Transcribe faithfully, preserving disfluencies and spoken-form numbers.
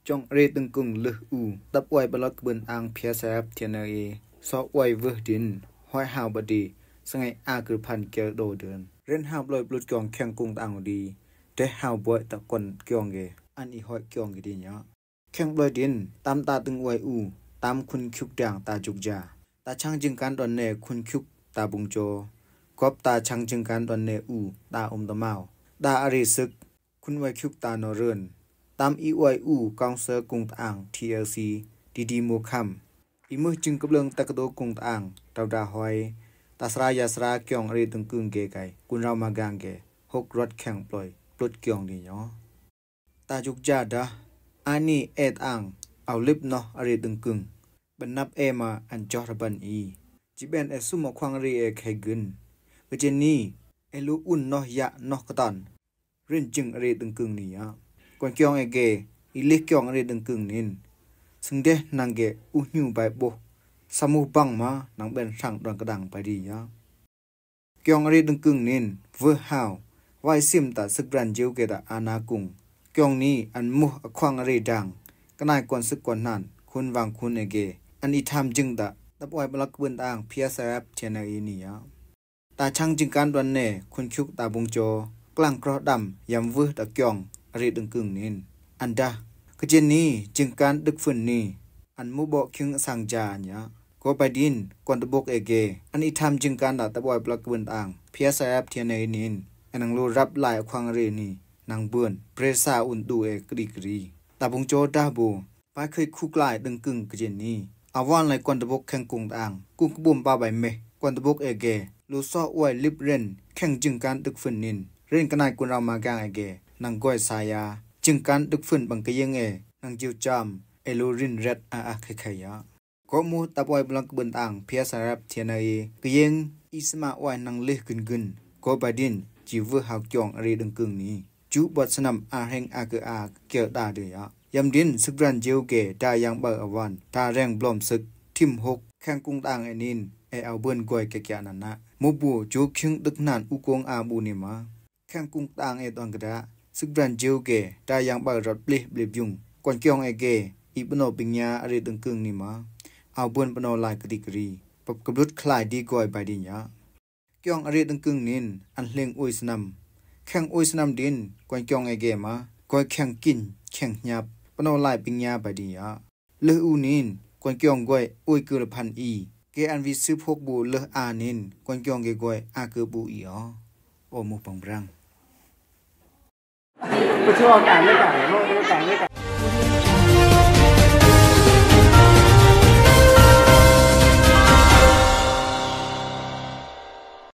Kiong Ri Deng Kung lih u, dap wai ba lok bun ang P S R F T N L A, so wai wih din, hoi hau ba di, sangai a kir phan kel do din. Ren hau bloi blut kiong kheng kung tang di, te hau boi ta kon kiong ge, an i hoi kiong ge din ya. Kheng bloi din, tam ta deng wai u, tam khun khiuk dang ta juk ja. Ta chang jing kan don ne khun khiuk ta bung jo. Kop ta chang jing kan don ne u, ta um ta mau. Ta a ri sik, khun wai khiuk ta no ren. Tam i wai u, kong se kung ta ang, T L C, di di mu kham. I muh jing kep leng ta kado kung ta ang, tau da hoi. Ta sra ya sra kiong ri deng kung ge kai, kun rau ma gang ge. Hok rot kheng bloi, blut kiong di nyo. Ta juk ja da, ani et ang, au lip noh a ri deng kung. Ban nap e ma an joh ra ban i. Ji ben e sum a khwang ri e khai gun. Ka jen ni, e lu un noh ya noh katan. Rin jing a ri deng kung ni ya. Kon kiong e ge, i lih kiong a ri deng kung nin. Sing deh nang ge u hnyu bai boh. Samu bang ma nang ben sang don kadang bai di ya. Kiong a ri deng kung nin, veh hau. Wai sim ta sik bran jiu ge ta ana kung. Kiong ni an muh a khwang a ri dang. Kanai kon sik kon nan, khun wang khun e ge. An i tham jing ta, tap wai ba lak bun ta ang P S R F T N L A ni ya. Ta chang jing kan don ne, khun khiuk ta bung jo. Klang kroh dam, yam veh ta kiong, a ri deng kung nin. An da, ka jen ni, jing kan dek fun ni. An mu bo khiung sang ja an ya. Ko bai din, kon ta bok e ge. An i tham jing kan da ta boi blak bun ta ang. P S R F T N A nin. An nang lu rap lai a khwang ri ni. Nang bun, presa un tu e kri kri. Ta bung jo da bu. Bai khoi khuk lai deng kung ka jen ni. A wan lai kon ta bok kheng kung ta ang. Kung ka bum ba bai meh. Kon ta bok e ge. Lu so wai lip ren. Kheng jing kan dek fun nin. Ren kanai kun rau ma gang e ge. Nang goi sa ya. Jing kan dek fun bang ka yeng e. Nang jiu jam. E lu rin ret a a khai khai ya. Ko mu tap wai blak bun ta ang, P S R F T N A, ka yeng i sma wai nang lih gun gun. Ko bai din, ji veh hau kiong a ri deng kung ni. Ju bot snam a heng a ke a kiel ta de ya. Yam din, sik bran jiu ge, ta yang bau a wan, ta reng blom sik, tim hok, kheng kung ta ang e nin, e au bun goi ke kia nan na. Mu bu, ju khiung dek nan u kong a bu ni ma. Kheng kung ta ang e tong keda, sik bran jiu ge, ta yang bau rot blih blih yung. Kon kiong e ge, i peno ping ya a ri deng kung ni ma. Au bun peno lai kri kri. Pap ka blut khlai di goi bai din ya. Kiong a ri deng kung nin, an hling ui snam. Kheng ui snam din, kon kiong e ge ma. Goi kheng kin, kheng hnyap. Peno lai ping ya bai din ya. Leh u nin, kon kiong goi, ui kul phan i. Ke an vi sip hok bu leh a nin, kon kiong ge goi, a ke bu i o. O mu pang brang.